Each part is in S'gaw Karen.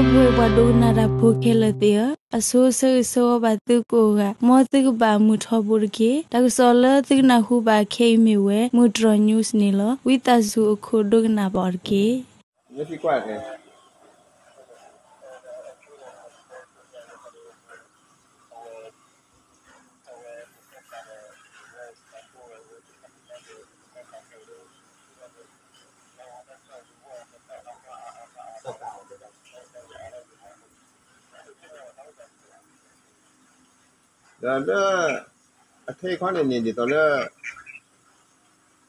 ဒီပုၢ်ဝဲၢ်ပှၤဒိကနၣ်တၢ်ဖိခဲလၢာ်သ့ၣ်ဧၢ, အဆိဆၢဂ့ၤဆၢဝါဘၣ်သုကိးဂၤ, မ်သုကဘၣ်မုာ်ထီဘိတက့ၢ်. တၢ်ကစီၣ်လၢသုကနၢ်ဟူဘၣ်ခဲအံၤမ့ၢ်ဝဲ မုၢ်တြီၤ news န့ၣ်လီၤ. ဝံသးစူၤအခိၣ်ဒိကနၣ်ဘၣ်အီၤတက့ၢ်. ဒီးလၢ အခဲအံၤခီန့ၣ်န့ၣ် ဒ်သိးလၢ လၢ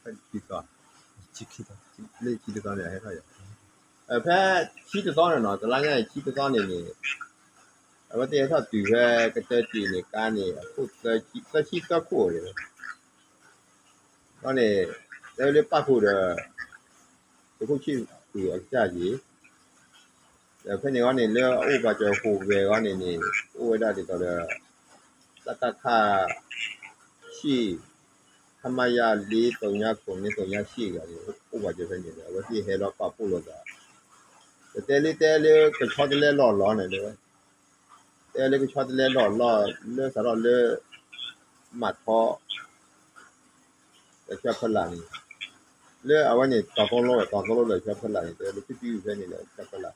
ခံတသီန့ၣ် ဟဲထီၣ်ယၤ, ဖဲခံတသီန့ၣ်နီၤ, တလါညါအံၤခံတသီန့ၣ်န့ၣ် အဝဲသ့ၣ်ဟဲထီၣ်တုၤဖဲကတၢၢ်တံၢ်န့ၣ် ကါန့ၣ် အခိၣ်သၢဆံသၢခိၣ်န့ၣ် ဒီးန့ၣ် တဲလၢပာ်ဖှိၣ်ဒီး သုးခိၣ်ဆံၣ်သူးအကစၢ်က့ၤ, ဒီးဖဲန့ၣ်ဂီၢ်န့ၣ် လၢအအိၣ်ပာ်စၢၤဟူးဂဲၤဂီၢ်န့ၣ်န့ၣ် အိၣ်ဝဲဒၣ်ဒ်သိးဒီး စကခ ဆံၣ်, ခမရ လေးသုံးညခုနှစ်သုံးညရှစ် ဂၤန့ၣ် အိၣ်ပာ်စၢၤဖဲန့ၣ်ဒီး အဝဲသ့ၣ်ဟဲလီၤပာ်ဖှိၣ်လိာ်သး, ဒီးတဲလၢတဲလၢကဆီတလဲလီၢ်လီၤန့ၣ် တဲလၢကဆီတလဲလီၢ်လီၢ် လၢစးထီၣ်လၢ မၤထီ ဒီးဆၢဖၢလာ်န့ၣ်, လၢအဝဲန့ၣ် တီၤသိလိ တီၤသိလိဒီးဆၢဖၢလာ်န့ၣ် တဲလၢ ဖံဖံဖဲန့ၣ်ဒီးဆၢဖၢလာ်,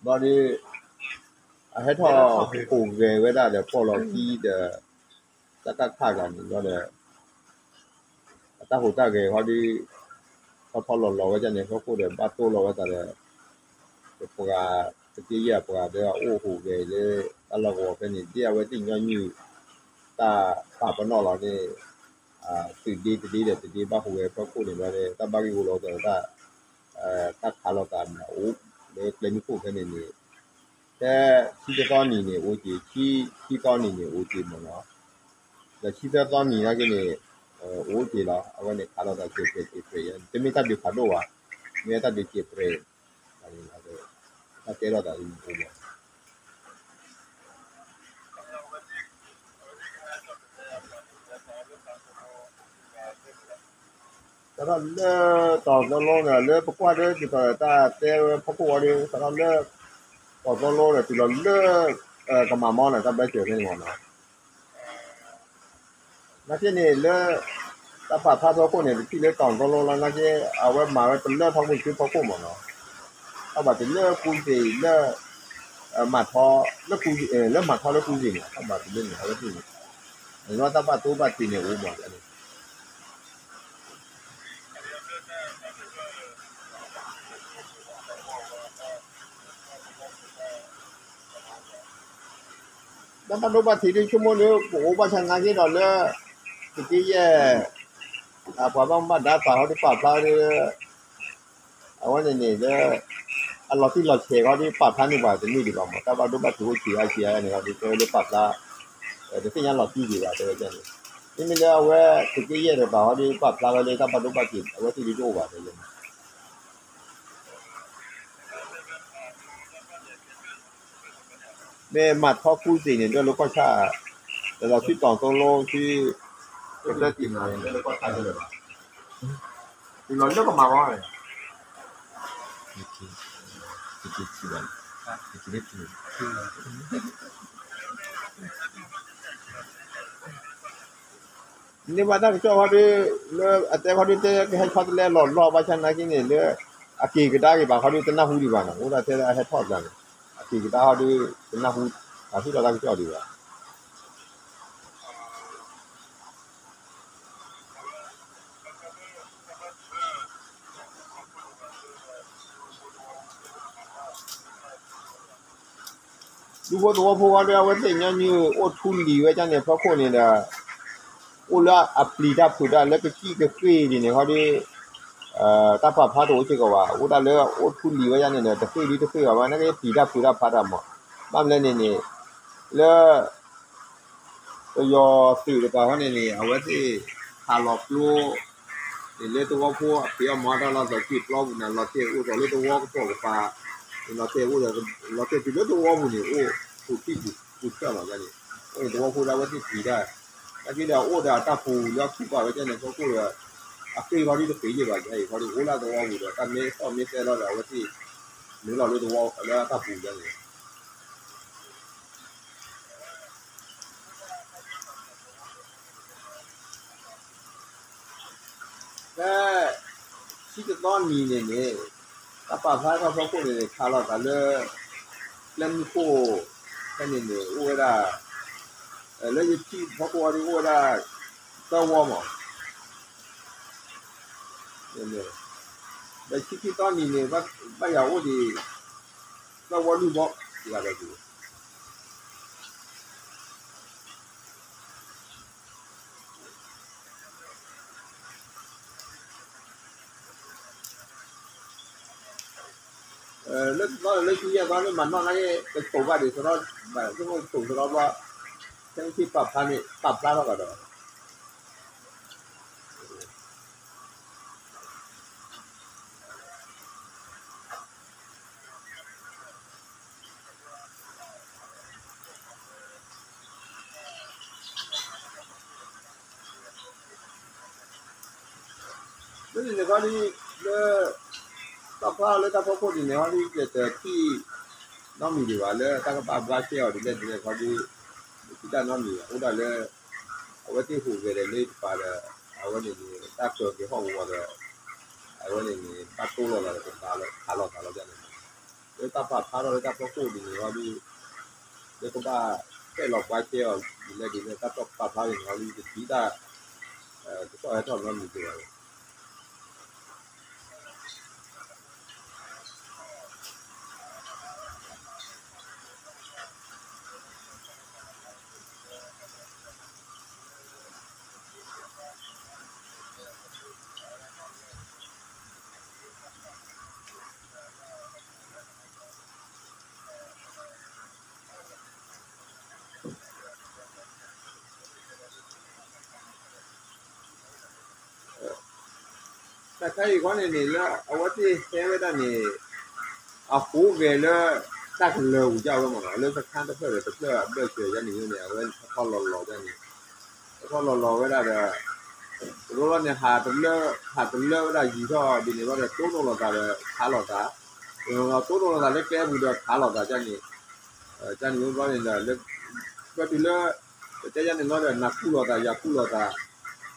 ဘျီဒီး အဟဲထီၣ်ဟူးဂဲၤဝဲဒၣ်ဒီး ပိာ်လီၤခံဒီး စကခ ဂၤန့ၣ် ဘျီဒီး အတၢ်ဟူးတၢ်ဂဲၤခီဒီး ထီထီလီၤလီၤဝဲဒၣ်န့ၣ် အဖီခိၣ်ဒီး ဘၣ်တိၢ်လီၤဝဲသးဒီး ပှၤ သုးက့ယဲၢ်ပှၤဒီး အအိၣ်ဟူးဂဲၤလၢ တၢ်လီၢ်ကဝီၤဖဲန့ၣ် ဒ်အဝဲသ့ၣ်ညီနုၢ် တၢ်ပာ်ပနီၣ်လီၤန့ၣ် သုးဒ့တဒ့ဒီးတဒ့ ဘၣ်ဟူးဂဲၤဖီခိၣ်န့ၣ် ဘျီဒီး တၢ်ဘၣ်ဂ့ၢ်ဂီၤလီၤသးဒီး တၢ် တၢ်ခးလိာ်သးန့ၣ်အိၣ် လၢကျဲမုၢ်ခိၣ်ဖဲန့ၣ်န့ၣ် ဖဲဆံတသီနံၤန့ၣ် အိၣ်က့ၤ, ဆံ, ဆံသီနံၤန့ၣ် အိၣ်က့ၤမ့ၢ်နီၤ, ဒီးဆံသၢသီနံၤနာ်က့န့ၣ် အိၣ်က့ၤလီၤ. အဝဲန့ၣ်ခးလိာ်သးစဲးပြဲးစဲးပြဲးယါန့ၣ် တမ့ၢ်တၢ်ဒုးဖးဒိၣ်ဘၣ်, မ့ၢ်တၢ်ဒုးစဲးပြဲး, တၢ်ကဲထီၣ်သးန့ၣ်အိၣ်မး စးထီၣ်လၢ တီၤသလိန့ၣ် လၢပကွၢ်ဒ်သိးတၢ်တဲဝဲဖီခိၣ်ဝဲဒီး စးထီၣ်လၢ တီၤသလိဒီး တုၤလီၤလၢ ကမၤမီန့ၣ် တၢ်ဘၢစၢၤဖဲန့ၣ်မ့ၢ်နီၤ, နာ်က့န့ၣ်လၢ တၢ်ပာ်ဖျါဖီခိၣ်န့ၣ် တထံၣ်လၢတီၤသလိလီၤ နာ်က့ အဝဲမၤဝဲတလၢထီၣ်ကူၣ်သ့ဖီခိၣ်မ့ၢ်နီၤ, တၢ်ဘၣ်တုၤလၢကူၣ်သ့လၢ မၤထီ လၢမၤထီလၢကူၣ်သ့န့ၣ် တၢ်ဘၣ်တုၤလၢန့ၣ် အဝဲသ့ၣ်န့ၣ် နလီၤတၢ်ဘၣ်တိဘၣ်တံၢ်န့ၣ်အိၣ်မးန့ၣ် တၢ်ဘၣ်ဒိဘၣ်ထံးဒ်ဆိကမိၣ်ဒီး ပအိၣ်ဘၣ်ဆၣ်နာ်က့ဒီးလၢ သုးက့ယဲၢ် အပှၤဘၣ်မူဘၣ်ဒါပာ်ဃီဒီးပာ်ဖျါဒီး အဝဲန့ၣ်န့ၣ်လၢ အလီၤတံၢ်လီၤဆဲးဃီဒီးပာ်ဖျါန့ၢ်ပှၤတန့ၢ်ဒံးဘၣ်မး တၢ်ဘၣ်ဒိဘၣ်ထံးအိၣ်ဆံးအါဆံးအါန့ၣ်ဃီဒီး တဲဝဲလၢပာ်ဖျါ တသ့ၣ်ညါလီၤတံၢ်ဒံးဘၣ် တဲဝဲန့ၣ် မ့မ့ၢ်လၢအဝဲသုးက့ယဲၢ်ဒီးပာ်ဃီဒီးပာ်ဖျါဝဲလၢတၢ်ဘၣ်ဒိဘၣ်ထံး အဝဲသ့ၣ်ဒ်တအိၣ်ဘၣ်တဲဝဲန့ၣ် မ့ၢ်မၤထီကူၣ်သ့ၣ်န့ၣ် ဒွဲၣ်လိကီၢ်ဆၣ် လၢလီၤဆံတီၤသိလိဆံ ကတၢၢ်တံၢ်မးန့ၣ် ဒွဲၣ်လိကီၢ်ဆၣ်လၢၤဘၣ် တုၤလီၤလၢကမၤဘၣ်န့ၣ် န့ၢ်ဘၣ်တၢ်ကစီၣ်ခီဒီး လၢအတဲခီဒီး တဲကဟဲဆီတလဲလီၤလီၢ်ဘၣ်ဆၣ်နာ်က့န့ၣ် လၢအက့ၤကဒါက့ၤဘၣ်ခီဒီး တနၢ်ဟူဒံးဘၣ်နီၤ အိၣ်ဒၣ်ထဲလၢအဟဲထီၣ်သးန့ၣ် အက့ၤကဒါခီဒီး တနၢ်ဟူ အဟ့ၣ်လီၤတၢ်ကစီၣ်ဒံးဘၣ် ဒူဖိသဝီဖိခီဒီး အဝဲသ့ၣ်ညီနုၢ်အိၣ်ထူလံၤဝဲဒၣ်န့ၣ် ဖီခိၣ်န့ၣ်ဒီး အိၣ်လၢအပျံၤတၢ်ဖုးတၢ်လၢကစံၣ်ကဃ့ၢ်ဒ်န့ၣ်ခီဒီး တၢ်ပာ်ဖျါတအိၣ်စ့ၢ်ကီးဘၣ် အိၣ်ဒၣ်လၢအိၣ်ထူလံၤဝဲဒၣ်န့ၣ်ဒီး တဃ့ၢ်ဒ်တဃ့ၢ်ဘၣ်ဘၣ် နာ်က့ပျံၤတၢ်ဖုးတၢ်ဖးတၢ်မး ဘၣ်မနုၤလဲၣ်န့ၣ်န့ၣ် လၢ ပယီၤသုးတကပၤဃီန့ၣ်န့ၣ် အဝဲသ့ၣ်ခးလီၤကျိ န့ၣ်လၢသဝီဖိအဖံးအီၣ်မၤတၢ်လီၢ်စီၤက့ၣ်ပျီပူၤန့ၣ် လီၤတဲာ်အိၣ်ဒီးလၢသဝီကပိာ်ကပၤ န့ၣ်လီၤတဲာ်အိၣ်ဒီး လီၤတဲာ်တုၤလၢသဝီပူၤန့ၣ် အိၣ်ပူၤထံၣ်ပူၤဆၢလီၤန့ၣ် အိၣ်န့ၣ်သဝီဖိဒၣ်အဝဲသ့ၣ်ပျံၤတၢ် နာ်က့ဒီးအိၣ်ဒီးအတၢ်ပူၤလၢအဖုၣ်ဘၣ်ဝဲဒၣ်န့ၣ် ဖီခိၣ်ဒီး အဃ့ၢ်ခီဒ်တဃ့ၢ်ယဲၢ်ဘၣ် ယဟဲအံၤခီဒီးအိၣ်လၢသဝီပူၤဒီး တၢ်မ့ၢ်သီၣ်မ့ၢ်သဲလီၤဒီး အဝဲသ့ၣ် နုာ်လီၤလၢသဝီလၢတၢ်ပူၤယါန့ၣ် ဖဲ ဆံတသီနံၤန့ၣ်န့ၣ် တၢ်ပာ်ဖျါထီၣ်ဖီခိၣ်န့ၣ်န့ၣ် ခးလိာ်သးလၢ ကျဲမုၢ်ခိၣ် ဖဲန့ၣ်န့ၣ် အိၣ်ဝဲဒၣ် လၢယထံၣ်ဖီခိၣ်အီၤဒ်အိၣ်ဝဲဒၣ် သၢဝီမး ဒီးဆံခံသီနံၤန့ၣ် ဘၣ်ယၤအိၣ်ဒံး သၢဝီလွံၢ်ဝီ တဂၤဒီး လၢတသီလၢဆံယဲၢ်သီန့ၣ် မၤနီၣ်နာ်က့ ကဆိးဘၣ်ဒံးစရီ ဘၣ်ဆိကမိၣ်ကဆိးစရီဘျီ ခဲမုၢ်ဆ့ၣ်ပာ်ဖျါန့ၣ် ပာ်ဖျါထီၣ်ကဒီး လၢန့ၣ်န့ၣ်ခီဒ် လၢ တၢ်ဖျါလၢတၢ်ဖီခိၣ်ဒ်န့ၣ်ခီဒ် ယတထံၣ် နီတမံၤဒံးဘၣ် လၢတၢ်ကဘၣ်ဘျါကဲအီၤဒ်လဲၣ်ဒ်လဲၣ်ခီဒ် ယထံၣ်တၢ်နီတမံၤဘၣ် အိၣ်ဒၣ်လၢ အဝဲသ့ၣ်ဟူးဂဲၤဒီးလၢတပၤဒီး အဝဲန့ၣ်န့ၣ် တၢ်ကၢၤက့ၤဟီၣ်ကဝီၤဒီး အဝဲန့ၣ်န့ၣ် ဘၣ်တိၢ်လိာ်သးဒီးကဘၣ်လီၤခးလိာ်သးလီၤ ဒ်န့ၣ် လၢတၢ်ပာ်ဖျါထီၣ်လၢတၢ်ဖီခိၣ်ဒ်န့ၣ်ခီဒ် လၢကဘၣ်ပဲာ်လီၤဘျါကဲအီၤဒ်လဲၣ်ဒ်လဲၣ် တၢ်ပာ်ဖျါဒ်န့ၣ်ခီဒ် ယတထံၣ်တၢ် ကတီၢ်ဟဲထီၣ်နီတမံၤဒံးဘၣ် တၢ်ခဲအံၤခီန့ၣ်န့ၣ် လၢအဝဲသ့ၣ်ဟဲဝဲဒၣ်န့ၣ် အဟူးဂဲၤလၢ တၢ်ကလၢၤပူၤဒၣ်ဝဲမးနီၤ လၢစခါတဖျၢၣ်ဒီးတဖျၢၣ် အဘၢၣ်စၢၤယါန့ၣ်န့ၣ် အဝဲဟဲထီၣ်လီၤလီၤဒၣ်န့ၣ် ဟဲထီၣ်လီၤလီၤဝဲဒၣ်ဒီး တဘျီဘျီန့ၣ် ဟးတလၢ ဟးတလၢဝဲဒၣ်ယံာ်ထီၣ်ဒ်န့ၣ်ဘျီဒီး တိၢ်နီၣ်လိာ်သးဒီးခးလိာ်သး တိၢ်နီၣ်လိာ်သးလၢကျဲပူၤဒီးခးလိာ်သးဒ်န့ၣ် ဒ်န့ၣ်ဘျီန့ၣ်ဒီး လၢ ပတုၤလၢ ပတဲယါန့ၣ်လီၤဒီး နၤကူၣ်လိာ်သး ယၤကူၣ်လိာ်သး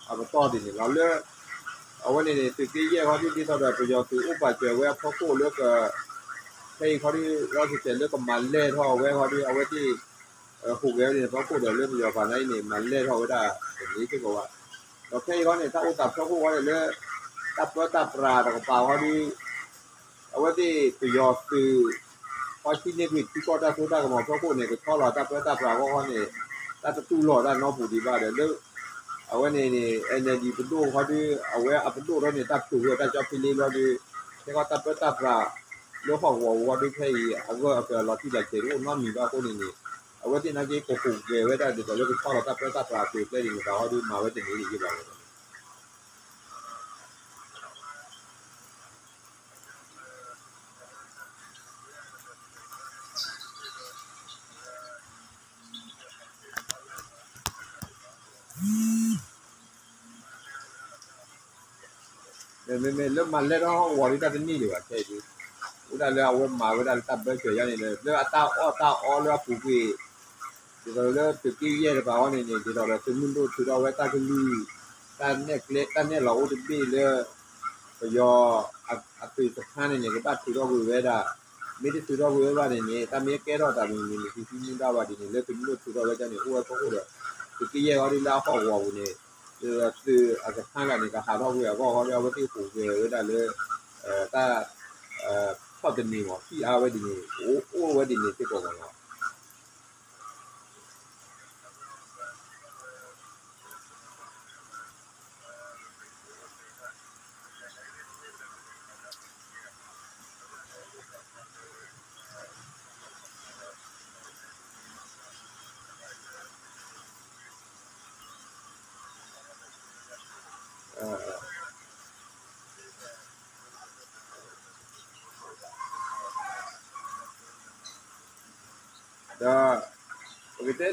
အပတီၢ်ဒ်န့ၣ်လီၤ လၢ အဝဲန့ၣ်န့ၣ် သုးက့ယဲၢ်ခီဒ်ဒ်သိးဒီး ပယီၤသုးအိၣ်ပာ်စၢၤဝဲအဖီခိၣ်လၢက ဖဲအံၤခီဒ် လီၤစဲးလၢကမၤလဲၢ်ထီၣ်ဝဲခီဒ် အဝဲသ့ၣ် ဟူးဂဲၤဝဲန့ၣ် ဖီခိၣ်ဒီးလၢပယီၤပၤန့ၣ်အံၤန့ၣ် မၤလဲၢ်ထီၣ်ဝဲဒၣ်တန့ၢ်စ့ၢ်ကီးဘၣ် ဒီးဖဲအံၤခီန့ၣ် တၢ်အိၣ်သးဖီခိၣ်ခီန့ၣ်လၢ တၢ်ပၢတၢ်ပြးတကပၤခီဒ် အဝဲသ့ၣ်ပယီၤသုး ခီဆံန့ၢ်ကွံာ်ထံကီၢ်တၢ်စိတၢ်ကမီၤဖီခိၣ်န့ၣ် ကဆီလီၤတၢ်ပၢတၢ်ပြးအဂီၢ်ခီန့ၣ် တၢ်တတူၢ်လိာ်တၢ်နီတပူၤဒံးဘၣ်ဒီးလၢ အဝဲန့ၣ်န့ၣ် NLD ပဒိၣ်ခီဒ် အဝဲအပဒိၣ်ထီၣ်န့ၣ် တၢ်ထုးဝဲတၢ်ကၠီဖံလ့ဘျီဒီး ခဲကီၢ်တၢ်ပၢတၢ်ပြး လၢဟီၣ်ကဝီၤပူၤခီဒ်ခဲအံၤ အဂၢၢ်အကျၢၤလီၤတံၢ်လီၤဆဲးတအိၣ်နီတမံၤဘၣ်အဃိန့ၣ်န့ၣ် အဝဲသ့ၣ်နာ်က့ ကဟူးဂဲၤဝဲဒၣ်ဒ်သိးလၢကဆီလီၤတၢ်ပၢတၢ်ပြးအကျိၤအကျဲဒ်န့ၣ် တၢ်ခီဒ်မၤဝဲတန့ၢ်ဒံးဘၣ်ဝဲ မ့မ့ၢ်လၢမၤလဲၢ်ထီၣ်ဟီၣ်ကဝီၤဒ်တၢ်တန့ၢ်ဒံးဘၣ်ခဲအံၤဒ် အိၣ်ဒၣ်လၢအဝဲမၤဝဲဒၣ်လၢတၢ်ဘၢစၢၤယါန့ၣ်ဒီး လၢအတၢ်အီၣ်တၢ်အီလၢအပူၤကွံာ် ဒ်သိးလၢသုးက့ယဲၢ်တကပၤအဂီၢ်န့ၣ်န့ၣ် ဒ်သိးဒီးသုးမုၢ်ဒိၣ်ထုးထီၣ်ဝဲတၢ်ကလုၢ် တၢ်နဲၣ်ကျဲ တၢ်နဲၣ်လီၤအိၣ်တဘ့ၣ်လၢ ပယီၤ အသုးစခါန့ၣ်န့ၣ် ကဘၣ်ထုးထီၣ်ကွံာ်ဝဲဒၣ် မ့ၢ်တထုးထီၣ်ကွံာ်ဝဲဘၣ်န့ၣ်န့ၣ် တၢ်မ့ၢ်ကဲထီၣ်တၢ်မံၤန့ၣ် မ့ၢ်တသံမူဒါဘၣ်ဒ်န့ၣ် လၢသုးမုၢ်ဒိၣ်ထုးထီၣ်ဝဲဒၣ်န့ၣ် အိၣ်ဝဲဖီခိၣ်ဒီး သုးက့ယဲၢ်ခီဒ်လၢအဟီၣ်ကဝီၤပူၤန့ၣ် ဒ်သိးသုးအစခါဂၤန့ၣ် ကဟးထီၣ်ကွံာ်အဂီၢ်ခီဒ် အဝဲသ့ၣ်ဟူးဂဲၤဝဲဒၣ်လၢ တၢ် ဆီၣ်တနံၤမး ဟံၣ်အါဝဲဒ်န့ၣ် အိၣ်ဝဲဒ်န့ၣ်စ့ၢ်ကီးမးနီၤ ဒီး ပကတဲ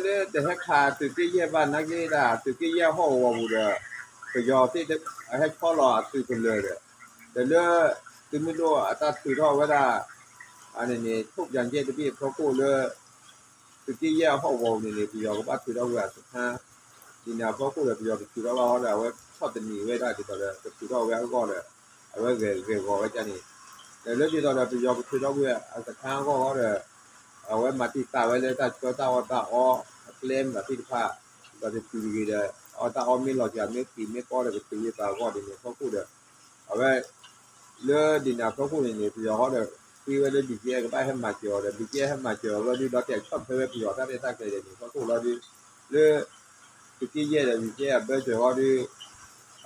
လၢတဟဲခးသုးက့ယဲၢ်ဘၣ်နာ်က့ဒၣ် သုးက့ယဲၢ်ဟီၣ်ကဝီၤပူၤဒီး ပယီၤသ့ၣ်အဟဲဆီလီၤအသုးကလၢၤဒီး ဒီးလၢ သုးမုၢ်ဒိၣ်အတၢ်ထုးထီၣ်ဝဲဒၣ် အန့ၣ်န့ၣ် ထုတ်ပြန်ချက် တဘ့ၣ်အဖီခိၣ်လၢ သုးက့ယဲၢ်အဟီၣ်ကဝီၤပူၤန့ၣ်န့ၣ် ပယီၤကဘၣ်ထုးထီၣ်ကွံာ်အစခန်း ဒ်န့ၣ်အဖီခိၣ်ဒီး ပယီၤကထုးထီၣ်ဘၣ်ဃီဒီး အဝဲဆီၣ်သနံးဝဲဒၣ်ဒ်သိးဒီး ကထုးထီၣ်ဝဲအဂီၢ်ဒီး အဝဲဂဲၤဂီၤဝဲဒၣ်န့ၣ် ဒီးလၢဒ်သိးဒီး ပယီၤကထုးထီၣ်ကွံာ်အစခန်းအဂီၢ်ဃီဒီး အဝဲမၤတံာ်တာ်ဝဲလၢတၢ်ဆှၢတၢ်အီၣ်တၢ်အီ အကျဲမၤသ့ၣ်တဖၣ် ဒီးတတုၤတဂ့ၤဒီး အီၣ်တၢ်အီမ့ၢ်လီၤစှၤ မ့ၢ်ဃံးမ့ၢ်ကီဒီး ကထုးကွံာ်သးအဂီၢ်ဒ်န့ၣ်အဖီခိၣ်ဒီး အဝဲ လၢဒ်န့ၣ်အဖီခိၣ်န့ၣ်န့ၣ် ပယီၤဃီဒီး ဃ့ဝဲလၢ BGF ကဘၣ်ဟဲမၤစၢၤအီၤဒီး BGF ဟဲမၤစၢၤအီၤလီၤဒုး ဒီးတဲဆီၣ်ထွဲဝဲပယီၤတၢ်ရဲၣ်တၢ်ကျဲၤဒ်န့ၣ်အဖီခိၣ်လီၤဒုး လၢ သုးက့ယဲၢ်ဒီး BGF အဘၢၣ်စၢၤဃီဒုး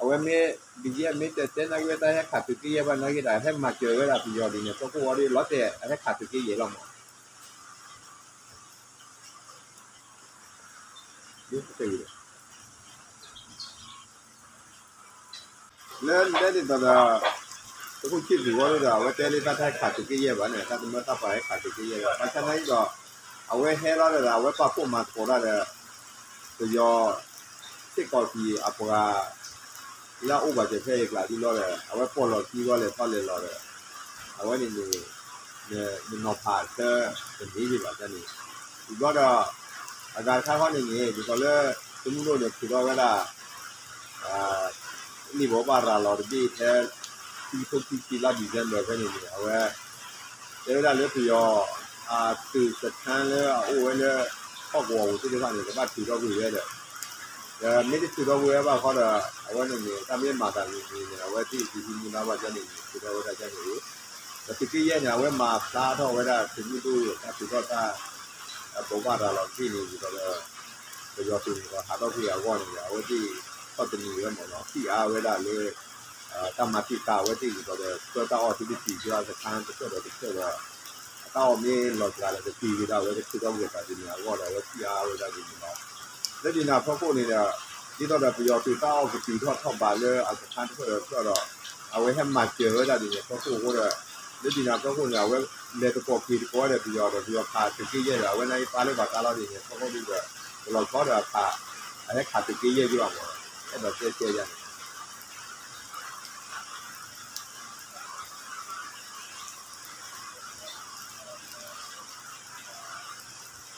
အဝဲမ့ၢ် BGF မ့ၢ်တဲတဲနာ်က့ဝဲတၢ်ဟဲခးသုးက့ယဲၢ်ဘၣ်နာ်က့ဒီး ဟဲမၤစၢၤဝဲဒၣ်ပယီၤဒ်န့ၣ်အဖီခိၣ်ဃီဒုး လီၤတဲာ်အဟဲခးသုးက့ယဲၢ်လီၤမး လၢဒ်သိးဒီး သုးခိၣ်ဆံၣ်သူးဝဲဒီး အဝဲတဲလၢတၢ်တဟဲခးသုးက့ယဲၢ်ဘၣ်န့ၣ် တၢ်တမၢတၢ်ပှၤဟဲခးသုးက့ယဲၢ်ဘၣ် ဘၣ်ဆၣ်နာ်က့ဒီး အဝဲဟဲလီၤဒီး အဝဲပာ်ဖှိၣ်မၤသကိးတၢ်ဒီး ပယီၤ စ့ၢ်ကီးကံၤအပှၤ လၢအအိၣ်ဘၣ်စၢၤဖဲအံၤကျးဒ်လီၤဒီး အဝဲပိာ်လီၤသံဝဲလဲၤထီၣ်လဲၤလီၤဒီး အဝဲန့ၣ်န့ၣ် နနီၤဖးဆၢ တမ့ၢ်ယဘၣ်န့ၣ် ဒ်ဘျီဒီး အဂၤတခါခီန့ၣ်န့ၣ် ဒ်သိးလၢ သုးမုၢ်ဒိၣ်န့ၣ် ထုးထီၣ်ဝဲဒၣ် လံာ်ဘိးဘၣ်ရၤလီၤတဘ့ၣ်ဖဲ ခံထိခံဆံလါ December ဖဲန့ၣ်န့ၣ် အဝဲ တဲဝဲဒၣ်လၢပယီၤ အသုးစခန်းလၢအအိၣ်ဝဲလၢ ဟီၣ်ကဝီၤပူၤသ့ၣ်တဖၣ်န့ၣ် ကဘၣ်ထုးထီၣ်ကွံာ်ဝဲဒီး ဒီးမ့ၢ်တထုးထီၣ်ကွံာ်ဝဲဘၣ်ဃီဒီး အဝဲန့ၣ်န့ၣ် တၢ်မ့ၢ်မၤသးန့ၣ်န့ၣ် အဝဲသ့ၣ်ကဟံးမူဒါဘၣ်ကန့ၣ်န့ၣ် ထုးထီၣ်ဝဲဒၣ်ကန့ၣ် ဒီးသုးက့ယဲၢ်န့ၣ် အဝဲမၤဖျါထီၣ်ဝဲဒၣ်သုးမုၢ်ဒိၣ်တၢ်ထုးထီၣ်တၢ် ဘိးဘၣ်ရၤလီၤတဘ့ၣ်န့ၣ် ဒ်သိးဒီး ပယီၤသုးန့ၣ်ဒီး ဟးထီၣ်ကွံာ်အဂီၢ်န့ၣ်ဒီး အဝဲသ့ၣ်ဆီၣ်သနံးဝဲမ့ၢ်နီၤ ထံၣ်အါဝဲဒၣ်လၢ တၢ်မၤတံာ်တာ်အဝဲသ့ၣ်ဒ်သိးဒီး ဆှၢတၢ်အီၣ်သုတတုၤဆူအစခန်းတဖျၢၣ်ဒီးတဖျၢၣ်ဒီး အတၢ်အီၣ်မ့ၢ်လီၤစှၤဒီး ကတုၤက့ၤဒၣ်ဝဲ ကထုးထီၣ်ကွံာ်အသးဒ်န့ၣ်အဂီၢ်ဒီး အဝဲထံၣ်အါဝဲဒၣ်ဒ်န့ၣ်လီၤ. လၢဒ်န့ၣ်အဖီခိၣ်န့ၣ်ဒီး ဒ်သိးဒီးပယီၤသုးတၢ်အီၣ်ကတုၤထီၣ်ထီၣ်ဘးလၢအစခန်းတဖျၢၣ်ဒီးတဖျၢၣ်ဒီး အဝဲဟဲမၤစၢၤဝဲဒၣ်ဒ်န့ၣ်အဖီခိၣ်အဃိဒီး လၢဒ်န့ၣ်အဖီခိၣ်န့ၣ် အဝဲလဲၤသကိးက့ၤသကိးဝဲဒီးပယီၤဒီး ပယီၤခးသုးက့ယဲၢ်ဒီး အဝဲနာ်က့ပာ်လၢဘၣ်တၢ်လီၤဒ်န့ၣ်အဖီခိၣ်ဒီး တလီၤဆီဒီးအခး အဟဲခးသုးက့ယဲၢ်ယဘၣ်မ့ၢ် အဲၣ်ဒိးတဲတဲယၤန့ၣ် လၢတၢ်ဖ့ၣ်ဆၢဒ်အံၤ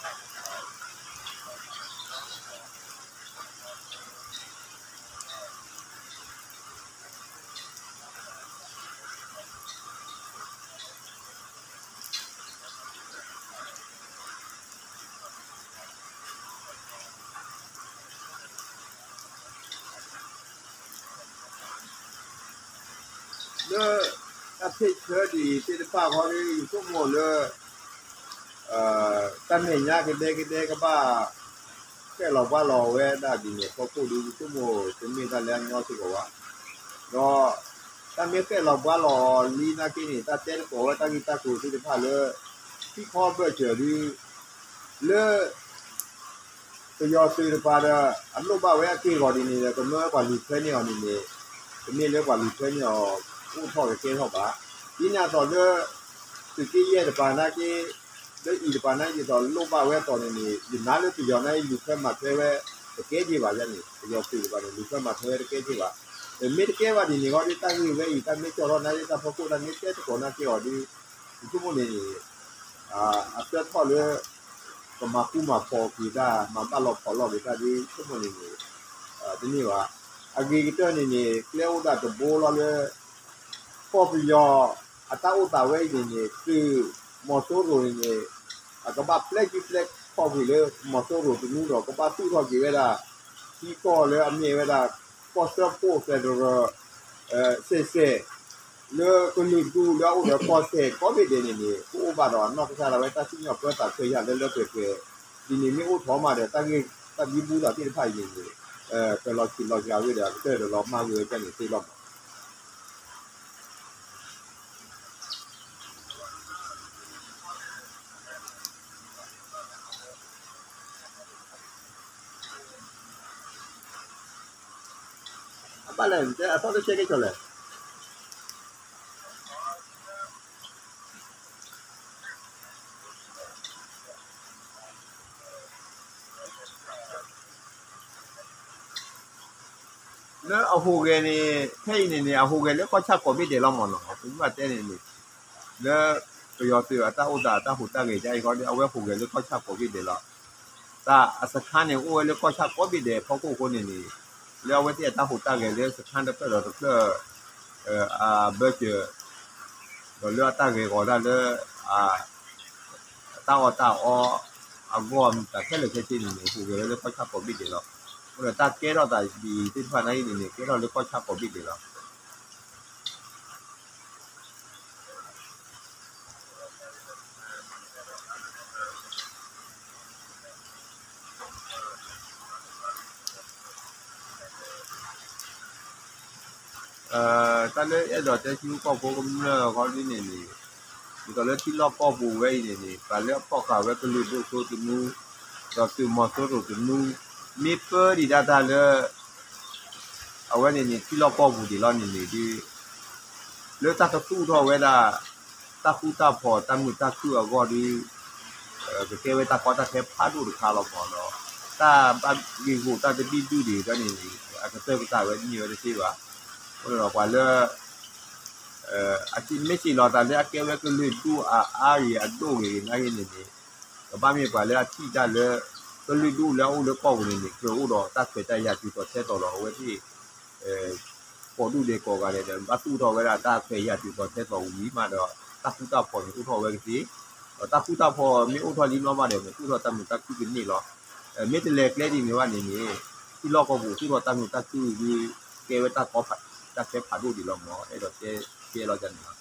သ့ၣ်တဖၣ်ဃီဒီး ယဆိကမိၣ်လၢ တၢ်မဲာ်ညါကဒဲကဒဲကဘၣ် ဃဲၣ်လီၤဘှါလီၤဝဲဒၣ်ဒ်န့ၣ်အဖီခိၣ်ဒီး ယဆိကမိၣ်တမ့ၢ်တၢ်လၢအညီစ့ၢ်ကီးဘၣ်. ဒီးတၢ်မ့ၢ်ဃဲၣ်လီၤဘှါလီၤအီၤလံနာ်က့န့ၣ် တၢ်တဲသကိးဝဲတၢ်ဂ့ၢ်တၢ်ကျိၤသ့ၣ်တဖၣ်လၢ ထံကီၢ်ဘၢၣ်စၢၤဒီး လၢ ပယီၤသုးတပၤဒီး အလိၣ်ဘၣ်ဝဲအက့ၢ်အဂီၤဒ်န့ၣ်ဒီး ကမၢပှၤလူၤထွဲန့ၢ်အီၤန့ၣ်န့ၣ် တမ့ၢ်လၢပှၤလူၤထွဲန့ၢ်အီၤ အိၣ်ထီၣ်ကကဲထီၣ်ဘၣ်. ဒ်န့ၣ်အသိးလၢ သုးက့ယဲၢ်တပၤနာ်က့ လၢအံၤတပၤနာ်က့ဒ်သိးလိၣ်ဘၣ်ဝဲအသိးန့ၣ်န့ၣ် ယနာ်လၢပယီၤနာ်က့ လူၤထွဲမၤထွဲဝဲ တကဲက့ၤဘၣ်ယါန့ၣ် ပယီၤသုးတပၤန့ၣ် လူၤထွဲမၤထွဲဝဲတကဲက့ၤဘၣ်. မ့ၢ်တကဲဘၣ်ဒ်န့ၣ်ဃီဒီး တၢ်ဂ့ၢ်ဝဲအံၤ တၢ်မ့ၢ်ကၠီၣ်ထီၣ်နာ်က့ တၢ်ဖီခိၣ် တၢ်မ့ၢ်တဲသကိးနာ်က့အီၤဒီး ယဆိကမိၣ်န့ၣ်န့ၣ် အဆၢထီၣ်လၢ ကမၤဃူမၤဖိးက့ၤတၢ် မၤဘၣ်လီၤဖိးလီၤက့ၤတၢ်ဒ်ဆိကမိၣ်န့ၣ်န့ၣ် တန့ၢ်ဘၣ်. အဂ့ၤကတၢၢ်န့ၣ်န့ၣ် ကျဲအိၣ်ဒၣ်တဘိလီၤလၢ ကီၢ်ပယီၤအတၢ်အိၣ်သးဝဲအံၤန့ၣ်န့ၣ် သုးမီၤစိရိၤန့ၣ်န့ၣ် အကဘၣ်ပျဲကံပျဲခီၣ်ကွံာ်လၢ မီၤစိရိၤတနူဒီး ကဘၣ်သူၣ်ထီၣ်က့ၤဝဲဒၣ် ထံကီၢ်လၢအမ့ၢ်ဝဲဒၣ် ကီၢ်စၢဖှိၣ် federal စဲးစဲး လၢကလုာ်ဒူၣ်လၢအအိၣ်ဒီးကီၢ်စဲၣ်ကိးဘ့ၣ်ဒဲးန့ၣ်န့ၣ် ကအိၣ်ဘၣ်ဒီးအနီၢ်ကစၢ်ဒၣ်ဝဲတၢ်စံၣ်ညီၣ်ပၢသးခွဲးယာ်လၢလၢပှဲၤပှဲၤ ဒ်န့ၣ်မ့ၢ်အိၣ်ထီၣ်မးဒီး တၢ်ဂ့ၢ်တၢ်ဘံဘူသးသ့ၣ်တဖၣ်အံၤန့ၣ်န့ၣ် ကလီၤဆံးလီၤစှၤဝဲဒီး အကတၢၢ်ဒီးလီၤမၢ်ဝဲကဲန့ၣ်သ့လီၤမး အဘၣ်လဲၣ် အသီတဆဲကဲဆိးလဲၣ် လၢအဟူးဂဲၤန့ၣ် ဖဲအံၤန့ၣ်န့ၣ် အဟူးဂဲၤလၢကီၢ်ဆၣ်ကိးဘ့ၣ်ဒဲးလီၤမးနီၤ ပမ့ၢ်ဘၣ်တဲန့ၣ်န့ၣ် လၢ ပယီၤသုးအတၢ်အိၣ်သးအတၢ်ဟူးတၢ်ဂဲၤဒ်အံၤဃီဒီး အဝဲဟူးဂဲၤလၢကီၢ်ဆၣ်ကိးဘ့ၣ်ဒဲးလီၤ. တၢ်အစခါန့ၣ် အိၣ်ဝဲလၢကီၢ်ဆၣ်ကိးဘ့ၣ်ဒဲးဖီခိၣ်အဃိန့ၣ်န့ၣ်, လၢအဝဲသ့ၣ်အတၢ်ဟူးတၢ်ဂဲၤလၢစခါတဖျၢၣ်ဒီးတဖျၢၣ် အဘၢၣ်စၢၤ ဒီးလၢအတၢ်ဂဲၤဂီၤတၢ်လၢ အတၢ်အီၣ်တၢ်အီအဂီၢ်မတၤခဲလၢာ်ခဲဆ့န့ၣ်န့ၣ် ဟူးဂဲၤဝဲလၢကီၢ်ဆၣ်ကိးဘ့ၣ်ဒဲးလီၤ. အဃိဒီးတၢ်ကဲထီၣ်သးဒ်အံၤသ့ၣ်တဖၣ်နာ်က့န့ၣ်န့ၣ် ကဲထီၣ်လၢကီၢ်ဆၣ်ကိးဘ့ၣ်ဒဲးလီၤ. တၢ်လၢအဲၣ်ဒိးတဲဆူကီၢ်ဖိကမျၢၢ်အဂီၢ်ဒ်န့ၣ်န့ၣ်, ဒ်သိးလၢထံလီၢ်ကီၢ်ပူၤဝဲအံၤန့ၣ်န့ၣ် ပှၤလၢအဖီၣ်ဃာ်ဝဲကလုာ်ဒိၣ်စိသနူ, ဒီးသုးမီၤစိရိၤသနူ, မ့ၢ်ပၢဒံးဒၣ်တၢ်လၢ အဝဲန့ၣ်န့ၣ် ထံလီၢ်ကီၢ်ပူၤဒံးလီၤန့ၣ်န့ၣ်ဒ် လၢတၢ်ကသူၣ်ထီၣ်ဝဲဒၣ် တၢ်ဃူတၢ်ဖိးတၢ်မုာ်တၢ်ခုၣ်အဂီၢ်ဒီး ကကဲဝဲတၢ်ကီတၢ်ခဲဖးဒိၣ်တခါလီၤမးဒီး တၢ်ဘၣ်ဂ့ၢ်ဂီၢ်တၢ်တဘံၣ်ဒုၣ်ဒံးတၢ်န့ၣ်န့ၣ် အကတၢၢ်ကတၢၢ်ဝဲတမ့ၢ်ဝဲတသ့ဘၣ်. အဃိဒီးပှၤလၢ အမ့ၢ်စံးလီၤသးလၢအကဲဝဲကလုာ်ဒူၣ်အအါဂ့ၤအဒိၣ်ဂ့ၤနာ်က့န့ၣ်န့ၣ်, ကဘၣ်မ့ၢ်ပှၤလၢအထံၣ်တၢ်လၢ ကလုာ်ဒူၣ်လၢအအိၣ်လၢကီၢ်ပူၤန့ၣ်န့ၣ် ကြၢးအိၣ်ဒီးတၢ်ခွဲးတၢ်ယာ်တုၤသိးထဲသိးလီၤ. အဝဲသ့ၣ် ကိးဒူၣ်ဒဲးကိးဂၤဒဲးဒီး ဘၣ်သူၣ်ထီၣ်ဝဲဒၣ်တၢ်ခွဲးယာ်တုၤသိးထဲသိးဝံၤမးဒီး တၢ်ဃူတၢ်ဖိးန့ၣ်အိၣ်ထီၣ်ဝဲကသ့, ဒီးတၢ်ဃူတၢ်ဖိးမ့ၢ်အိၣ်ထီၣ်လံနီၢ်ဘၣ်ဒီး မ့ၢ်သူၣ်ထီၣ်တၢ်မုာ်တၢ်ခုၣ်ကန့ၢ်လီၤ. မ့ၢ်တလဲၤကျဲဒ်န့ၣ်ဘၣ်န့ၣ်န့ၣ် ထံလီၢ်ကီၢ်ပူၤသူၣ်ထီၣ်တၢ်မုာ်တၢ်ခုၣ်ဒီး ကဲဝဲတၢ်ကီ တၢ်ခဲဖးဒိၣ်ဒံးလီၤမး အဲၣ်ဒိးတဲလီၤန့ၣ်လီၤ.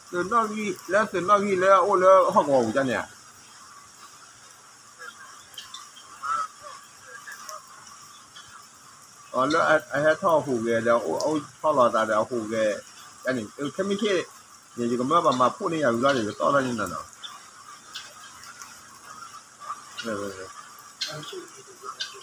သုးနီၣ်ဂံၢ် လၢသုးနီၣ်ဂံၢ်လၢအအိၣ်လၢဟီၣ်ကဝီၤပူၤဒ်န့ၣ်ဧါ, လၢအဟဲထီၣ်ဟူးဂဲၤဒီး အအိၣ်ထီၣ်လီၤသးဒီးအဟူးဂဲၤန့ၣ် ခဲမုၢ်ဆ့ၣ်န့ၣ် ယကမၢပှၤမၤဖှိၣ်န့ၢ်ယၤဝံၤလီၤန့ၣ် ယကတီၢ်ထီၣ်န့ၢ်နၤနီၤ.